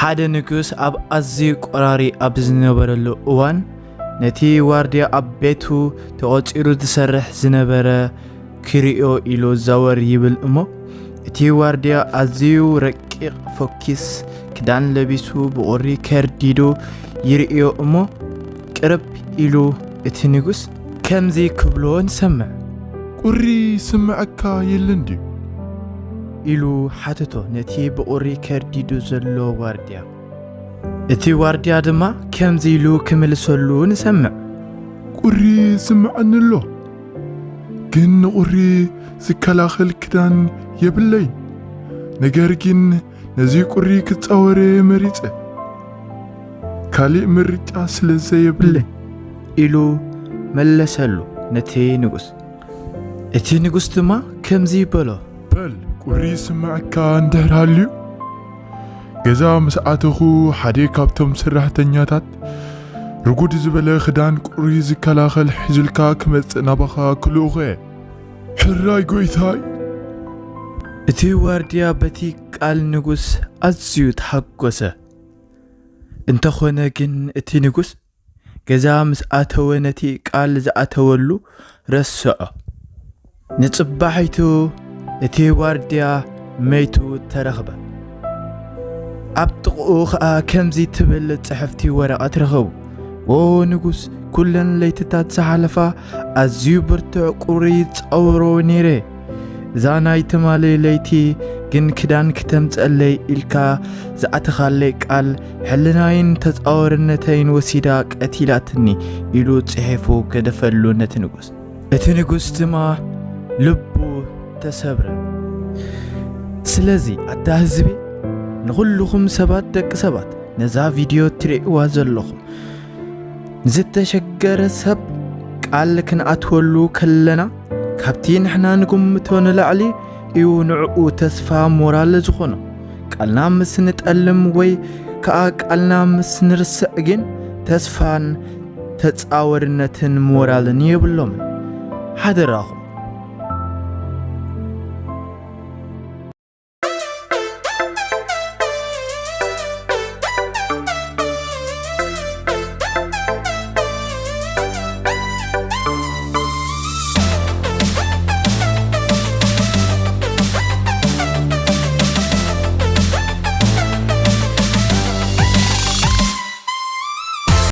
ሓደ ንጉስ ኣብ ኣዝዩ ቆራሪ ኣብ ዝነበረሉ እዋን፣ ነቲ ዋርድያ ኣብ ቤቱ ተቖጺሩ ዝሰርሕ ዝነበረ ክርእዮ ኢሉ ዘወር ይብል እሞ፣ እቲ ዋርድያ ኣዝዩ ረቂቕ ፈኲስ ክዳን ለቢሱ ብቑሪ ከርዲዱ ይርእዮ እሞ፣ ቅርብ ኢሉ እቲ ንጉስ ከምዚ ክብሎ ንሰምዕ። "ቁሪ ይስምዐካ የለን ድዩ?" ኢሉ ሓተቶ ነቲ ብቑሪ ከርዲዱ ዘሎ ዋርድያ። እቲ ዋርድያ ድማ ከምዚ ኢሉ ክምልሰሉ ንሰምዕ። "ቁሪ ይስምዐኒ ኣሎ፣ ግን ንቁሪ ዝከላኸል ክዳን የብለይን። ነገር ግን ነዚ ቁሪ ክጻወረ መሪጸ፣ ካልእ ምርጫ ስለ ዘየብለይ" ኢሉ መለሰሉ ነቲ ንጉስ። እቲ ንጉስ ድማ ከምዚ በሎ። "በል፣ ቁሪ ይስምዐካ እንድሕር ሃልዩ፣ ገዛ ምስ ኣተኹ ሓደ ካብቶም ሰራሕተኛታት ርጉድ ዝበለ ክዳን ቁሪ ዝከላኸል ሒዙልካ ክመጽእ ናባኻ ክልእኾ እየ። ሕራይ ጎይታይ!" እቲ ዋርድያ በቲ ቃል ንጉስ ኣዝዩ ተሓጎሰ። እንተኾነ ግን እቲ ንጉስ ገዛ ምስ ኣተወ ነቲ ቃል ዝኣተወሉ ረስዖ። ንጽባሒቱ እቲ ዋርድያ መይቱ ተረኽበ። ኣብ ጥቕኡ ኸኣ ከምዚ ትብል ጽሕፍቲ ወረቐት ረኸቡ። "ዎ ንጉስ፣ ኩለን ለይትታት ዝሓለፋ ኣዝዩ ብርቱዕ ቁሪ ይጻወሮ ነይረ። እዛ ናይ ትማሊ ለይቲ ግን ክዳን ክተምጸለይ ኢልካ ዝኣተኻለይ ቃል ሕልናይን ተጻዋርነተይን ወሲዳ ቀቲላትኒ" ኢሉ ጽሒፉ ገደፈሉ ነቲ ንጉስ። እቲ ንጉስ ድማ ልቡ ተሰብረ። ስለዚ ኣታ ህዝቢ፣ ንኹልኹም ሰባት፣ ደቂ ሰባት፣ ነዛ ቪድዮ ትርእይዋ ዘለኹም፣ ንዝተሸገረ ሰብ ቃል ክንኣትወሉ ከለና፣ ካብቲ ንሕና ንግምቶ ንላዕሊ እዩ ንዕኡ ተስፋ ሞራል ዝኾኖ። ቃልና ምስ ንጠልም ወይ ከኣ ቃልና ምስ ንርስዕ ግን ተስፋን ተጻወርነትን ሞራልን የብሎምን። ሓደራኹም፣